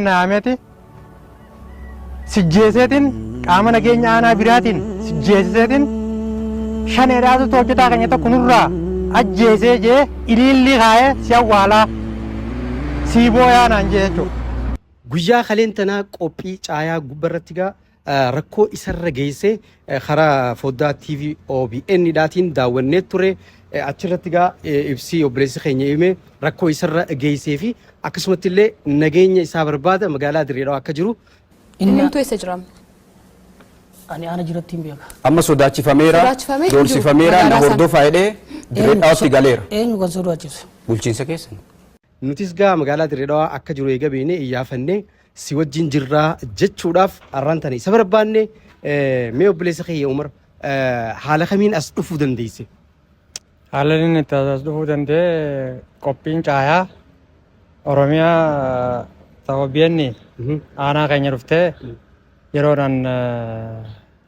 Na yaameeti sijjeeseetiin qaama nageenya aanaa biraatiin sijjeesiseetiin shaneedhaatu hojjetaa keenya tokko nurraa ajjeesee jee iliillii kaayee si awwaalaa sii booyaa naan jee jechuudha. Guyyaa kaleen tanaa qophii caayaa gubbarratti gaa rakkoo isarra geesse karaa foddaa TV OBN dhaatiin daawwannee ture. Achirratti gaa ibsii obboleessi keenya hime rakkoo isarra geessee fi akkasumatti illee nageenya isaa barbaada magaalaa Dirree Dhawaa akka jiru. Innimtuu eessa jira? Ani aana jiratti hin beeka. Amma sodaachifameera, Sodaachifamee hin jiru. doorsifameera, na Magaalaa sana. hordofaa jedhee Dirree Dhawaatti galeera. Eenyu kan sodaachise? Bulchiinsa keessan. Nutis gaa magaalaa Dirree Dhawaa akka jiru eega beeknee iyyaafannee si wajjin jirraa jechuudhaaf arraan tana isa barbaanne. Mee obboleessa kiyya Umar, haala kamiin as dhufuu dandeesse? Haala inni itti as dhufuu danda'e, qophiin caayaa Oromiyaa OBN aanaa keenya dhuftee yeroodhaan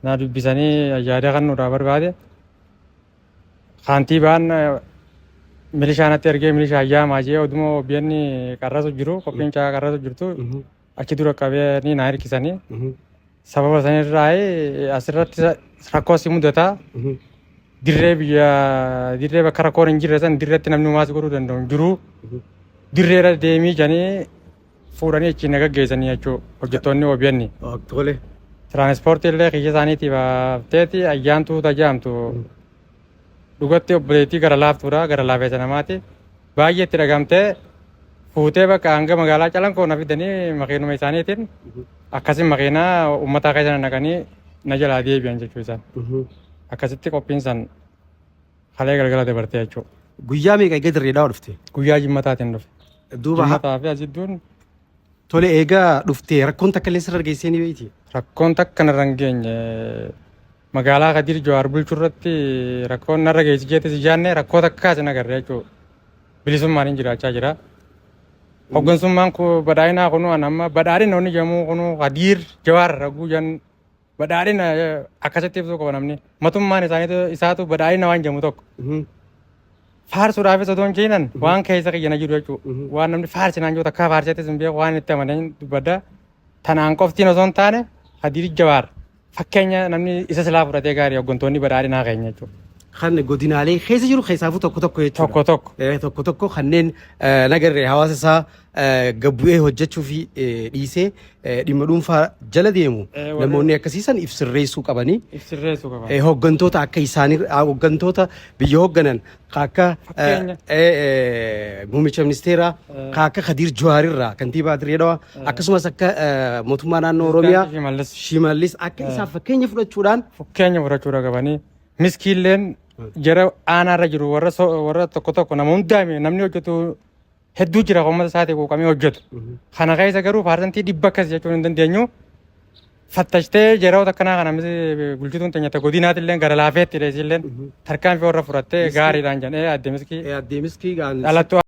na dubbisanii yaada kan nurraa barbaade. Kaantiibaan milishaa natti ergee, milishaa yaamaa jee, oduma OBN qarrasu jiru, qophiin caayaa qarrasu jirtu, achi dura qabee na hirkisanii. Sababa sanirraa asirratti rakkoo si mudataa, dirree biyya dirree bakka rakkoon hin jirre san dirreetti namni homaas godhuu danda'u hin jiru. Dirreera deemii jedhanii fuudhanii achiin na gaggeessanii jechuudha hojjettoonni OBN. Tole. Tiraanispoortii illee kiyya isaaniitiif hafteeti. Ayyaantuu tajaamtu dhugatti obboleettii gara laaftuudha, gara laafeessa namaati. Baay'ee itti dhagamtee fuutee bakka hanga magaalaa Calanqoo na fidanii, makiinuma isaaniitiin akkasiin makiinaa uummataa keessa na naqanii na jalaa deebi'an jechuu isaan. Akkasitti qophiin san kalee galgala dabartee jechuudha. Guyyaa meeqa eega Dirree Dhawaa dhufte? Guyyaa Jimmataatiin dhufe. Duuba Jimmataa fi asittuun. Tole, eegaa dhuftee rakkoon takka illee sirra geessee ni beekti? Rakkoon takka narra hin geenye. Magaalaa Kadir Jawaar bulchuu irratti rakkoon narra geessi jeetis ijaanne rakkoo takkaas hin agarre jechuudha. Bilisummaan hin jiraachaa jira. Hoggansummaan kun badhaadhinaa kunu an amma badhaadhina inni jedhamu kunu Kadir Jawaar ragguu jedhan badhaadhina akkasitti ibsuu qaba namni. Matummaan isaaniitu isaatu badhaadhina waan jedhamu tokko. Faarsuudhaafis otoo hin jeenan waan keessa kiyya na jiru jechuudha. Waan namni faarsinaan jiru takkaa faarseettis hin beeku, waan itti amanan dubbadda. Tanaan qoftiin osoo hin taane, Kadir Jawaar fakkeenya namni isa silaa fudhatee gaarii, hooggantoonni badhaadhinaa keenya jechuudha. Kan godinaalee keessa jiru keessaafuu tokko tokko jechuudha. Tokko tokko. Tokko tokko kanneen nagarree hawaasa isaa gabbu'ee hojjechuu fi dhiisee dhimma dhuunfaa jala deemu, namoonni akkasiisan if sirreessuu qabanii. If sirreessuu qaban. Hooggantoota akka isaanii, hooggantoota biyya hoogganan ka akka Fakkeenya. Muummicha ministeeraa, ka akka Kadiir Jawaarirraa, kantiibaa Dirree Dhawaa, akkasumas akka mootummaa naannoo Oromiyaa Shimallis. Shimallis akka isaaf fakkeenya fudhachuudhaan. Fakkeenya fudhachuudha qabanii. Miskiilleen jara aanaarra jiru, warra warra tokko tokko, nama hundaame namni hojjetu hedduu jira, uummata isaatii quuqamee hojjetu. Kana keessa garuu 100% akkas jechuun hin dandeenyu. Fattashtee yeroota akkanaa kana bulchituun teenya godinaatillee gara laafeetti dheesillee tarkaanfii warra fudhattee gaariidhaan jedhee adde Miskii Addee Miskii gaan dhalattuu.